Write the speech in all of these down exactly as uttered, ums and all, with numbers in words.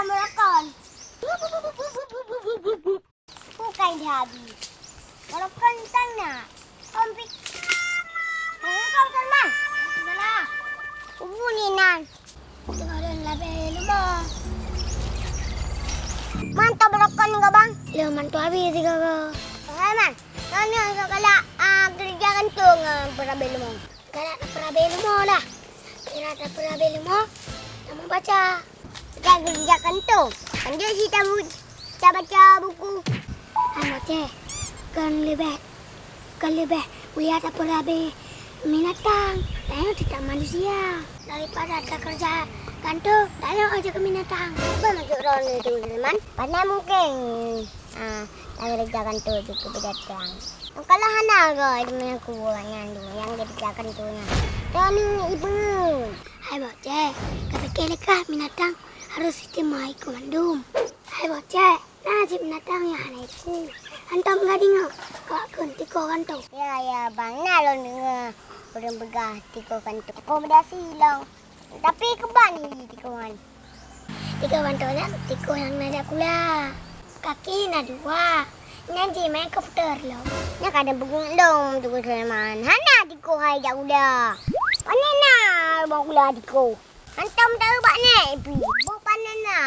Meulakon. Bukai dihabi. Meulakon sana. Kompik. Meulakon sana. Sana. Ubu ni nan. Tengok dan labeh luma. Mantap meulakon ke, Bang? Lho, mantap habis tiga ke. Hai, Man. Nyoe, nyoe, sok galak, ah, keureuja kantô ngon peurabé leumo. Galak na peurabé leumo lah. Kira na peurabé leumo, na meubaca. Galak keureuja kantô, anjak cit tabu-, tabaca buku. Hai, Boceh, kon leubeh, kon leubeh mulia tapeurabé binatang, tanyoe teutap manusia. Daripada takeureuja kantô, tanyoe aja keu binatang. Apa maksud droeneuh tu, Sulaiman? Padahai mungken, ah, takeureuja kantô jeuet keu binatang. Kalau hana goe, teuma ku nyan tu, nyang geukeureuja kantô nyan. Droeneuh ibeung. Hai Boceh, ka pike lé kah binatang harôh isteumai keu mandum. Hai Boceh, na cit binatang nyang hana iku. Hantom ka deungoe, awak kheun tikoh kantô. Ya, ya, Bang, na lôn deungoe ureueng peugah tikoh kantô. Rekomendasi lôn. Tapi keuban hi tikoh nyan. Tikoh kantô nyan tikoh nyang na jak gula. Kaki na dua. Nyan jimeu'en komputer lom. Nyan kadang peugöt lom tikoh Sulaiman. Hana tikoh hai jak gula. Pane na bak gula tikoh. Hantom taeu bak nèk pih. Boh pane na.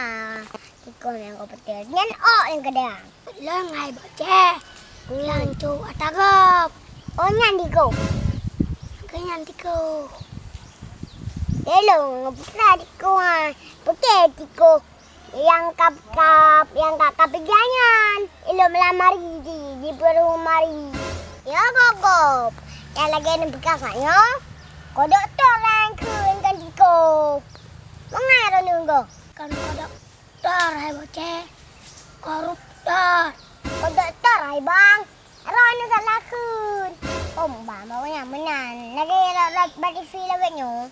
Tikoh nyang komputer. Nyan ôk nyang keudang. Lôn hai Boceh. Hmm. Nyang cok ata gob. Oh, nyan tikoh. Keu nyan tikoh. Lôn ngeupeutra tikoh, ha. Pike tikoh. Nyang kap-kap, nyang ka, ka peugah nyan. Ilôn meulamari di, di peurumari. Ya, gob-gob. Nyang lagèe neupeugah nyoe. Keu dokto laén kheun kan tikoh. Mangat droeneuh gob. Kan keu dok- Doktor hai Boceh. Koruptor. Oh, doktor hai bang. Roh nyoe salah kheun. Oh, bang, bang, nyang meunan. Lagèe rot-rot bak T V lawét nyoe.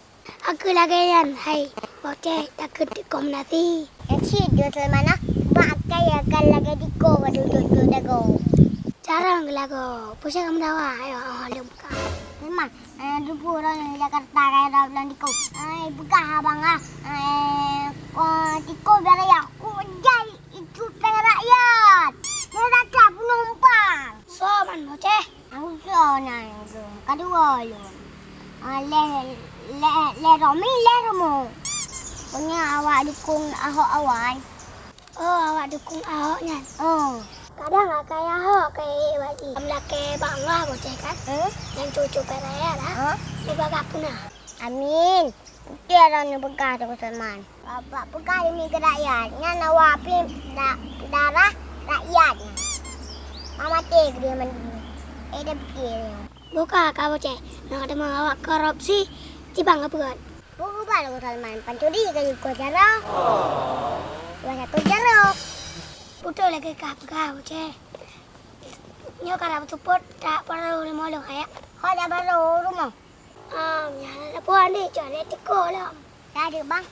Aku lagèe nyan hai Boceh, takheun tikoh meunasi. Nyang cit jeuet Sulaiman ah. Bak akai akan lagèe tikoh bak tutoe-tutoe dagoe. Carông geulagoe. Peue sagai meudawa, ayo, oh, lôn buka. Sulaiman, Eh, tupeue droeneuh Jakarta kaya droe lam tikoh. Eh, peugah abang ah. Eh, ko-, tikoh biar ya. Kujai itu peng rakyat. Dia rasa penumpang. Soe man Boceh? Aku soe nyan tu. Kadua lôn. Ah, leh, leh, leh Romi, leh Romo. Pokoknya awak dukung Ahok awai. Oh, awak dukung Ahok nyan? Oh. Kadang akai Ahok ka ék bak jih. Meulakèe bak Allah Boceh kan? Hmm? Nyang cucu peureulèe lah. Huh? Neubagah puna. Amin. Beutôi droeneuh peugah Teungku Sulaiman. Bapak peugah demi keu rakyat. Nyan awak pih da-, darah rakyat nyan. Mamaté keu dia mandum. Eh, dah pikir nyoe. Buka ka Boceh. Nyoe teuma awak korupsi, cibang ka peugot. Bukan Teungku Sulaiman, pancuri ka jikua jaroe. Dua satu jaroe. Beutôi lagèe kah peugah, Boceh. Nyoe ka na beutupot, tak peureulèe rumoh lôn, ayak. Ho, tak peureulèe rumoh. Ah, nyan ada puan deh, cok ada tikoh lom. Ada, Bang.